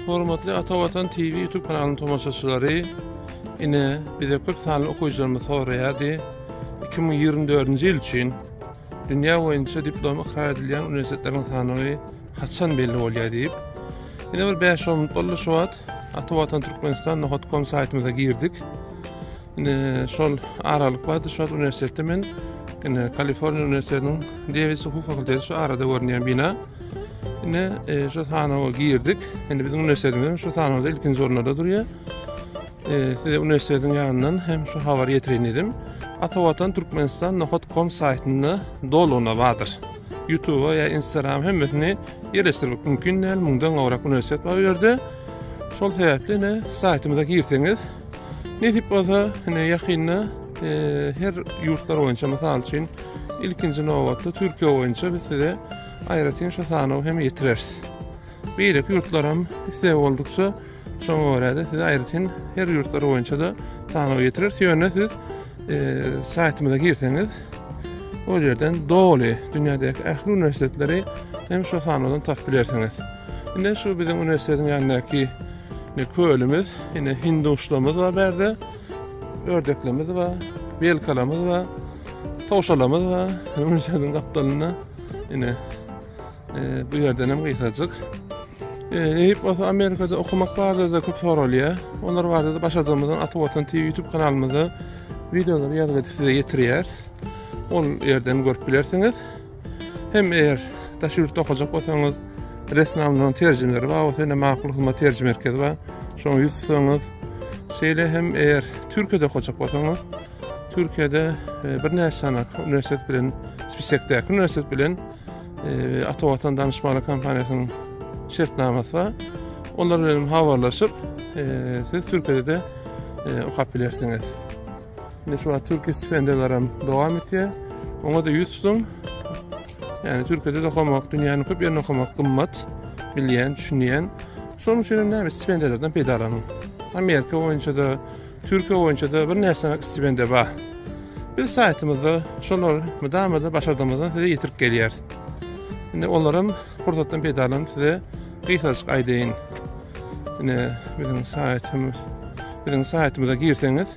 Hormatly Ata Watan TV YouTube kanalynyň tomaşaçylary, ine bize köp sanly okyjylarymyz soraýardy. 2024-nji ýyl üçin dünýä boýunça diplom ykrar edilýän uniwersitetleriň sanawy haçan belli bolýar diýip. Ine bir 5-10 minut boldy şu wagt Ata Watan Türkmenistan nokat.com saýtymyza girdik. Ine şol aralyk bardy şu wagt uniwersitetde men ine Kaliforniýa uniwersitetiniň Dewis hukuk fakulteti şu arada görünýän bina. Ine e, şu sanawa girdik. Indi biziň uniwersitetimiz hem şu sanawda ilkinji orunlarda durýar. E, size uniwersitetiň ýanyndan hem şu habary ýetireýin diýdim. Ata Watan Türkmenistan nokat.com saýtynda dolugyna bardyr. YouTube-a ýa Instagram hemmesini ýerleşdirmek mümkin däl. Müňden gowrak uniwersitet bar bu ýerde. Şol sebäpli ine saýtymyza girseňiz Nesip bolsa, ine ýakynda e, her ýurtlar boýunça mysal üçin ilkinji nobatda Türkiýe boýunça biz size aýratyn şu sanawy hem ýetireris. Beýleki ýurtlar hem isleg boldukça şoňa görä-de size aýratyn her ýurtlar boýunça da sanawy ýetireris. Ýöne siz e, saýtymyza girseňiz ol ýerden doly dünýädäki ähli uniwersitetleri hem şu sanawdan tapyp bilersiňiz. Ine şu biziň uniwersitetiň ýanyndaky Ine kölümiz, ine hinduşlamyz bar bärde. Ördeklerimiz bar, belkalarymyz bar, towşalarymyz bar. Uniwersitetiň gapdalynda ine e, bu ýerden hem gysajyk. E, Nesip bolsa Amerikada okamak barada-da köp soralýar. Olar barada-da başardygymyzdan Ata Watan TV YouTube kanalymyzda wideolary ýazgy edip size ýetirýäris. Ol ýerden görüp bilersiňiz. Hem eger daş ýurtda okajak bolsaňyz, resminamalaryň terjimeleri bar bolsa, ine Makul Hyzmat terjime merkezi bar. Şoňa ýüz tutsaňyz, şeýle hem eger Türkiýede okajak bolsaňyz, Türkiýede e, birnäçe sany uniwersitet bilen, spisekdäki uniwersitet bilen e, Ata Watan danışmanlyk kompaniýasynyň şertnamasy bar. Olar bilen habarlaşyp, e, siz Türkiýede-de okap bilersiňiz. Indi şu wagt Türkiýe stipendiýalar hem dowam etýär. Oňa da ýüz tutuň. Ýani Türkiýede de okamak, dünýäniň köp ýerinde okamak gymmat, bilýän, düşünýän. Şonuň üçin hem näme stipendiýalardan peýdalanyň. Amerika boýunça da, Türkiýe boýunça da birnäçe stipendiýa bar. Biz saýtymyzda şolary mydama-da başardygymyzdan size ýetirip gelýäris. Indi olaram pursatdan peýdalanyp size gysgajyk aýdaýyn. Ine biziň saýtymyz, biziň saýtymyza girseňiz,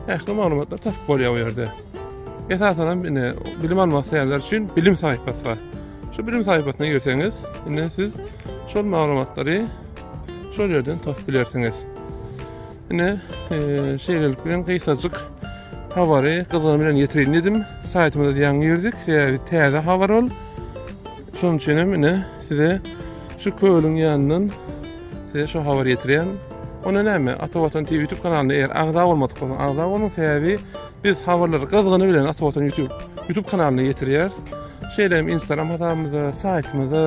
ähli maglumatlary tapyp bolýar bu ýerde. Esasan hem ine bilim almak isleýänler üçin bilim sahypasy bar. Şu bilim sahypasyna girseňiz, indi siz şol maglumatlary şol ýerden tapyp bilersiňiz. Ine, e, şeýlelik bilen gysgajyk habary gyzgyn bilen ýetireýin dedim. Saýtymyza ýaňy girdik, sebäbi täze habar ol. Şonuň üçin hem ine size şu kölüň ýanyndan size şu habary ýetirýän. Onda näme? Ata Watan TV YouTube kanalyna eger agza bolmadyk bolsaň, agza boluň, sebäbi biz habarlary gyzgyny bilen Ata Watan YouTube YouTube kanalyna ýetirýäris. Şeýle hem Instagram hasabymyzda, saýtymyzda,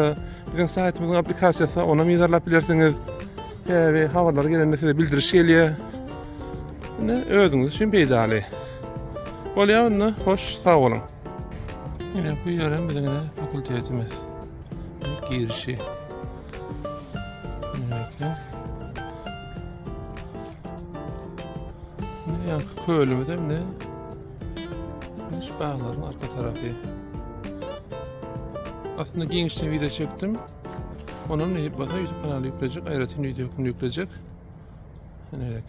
biziň saýtymyzyň aplikasiýasy, ony hem yzarlap bilersiňiz. Sebäbi habarlar gelende size bildiriş gelýär. Ine özüňiz üçin peýdaly. Bolýar onda, hoş, sag boluň. Ine bu ýer hem biziň ine fakultetimiz. Girişi. Ine ýaňky kölümiz hem ne? Şu baglaryň arka tarapy. Aslynda giňişden video çekdim. Onam nesip bolsa YouTube kanaly ýüklejek, aýratyn video hökmünde ýüklejek. Ine.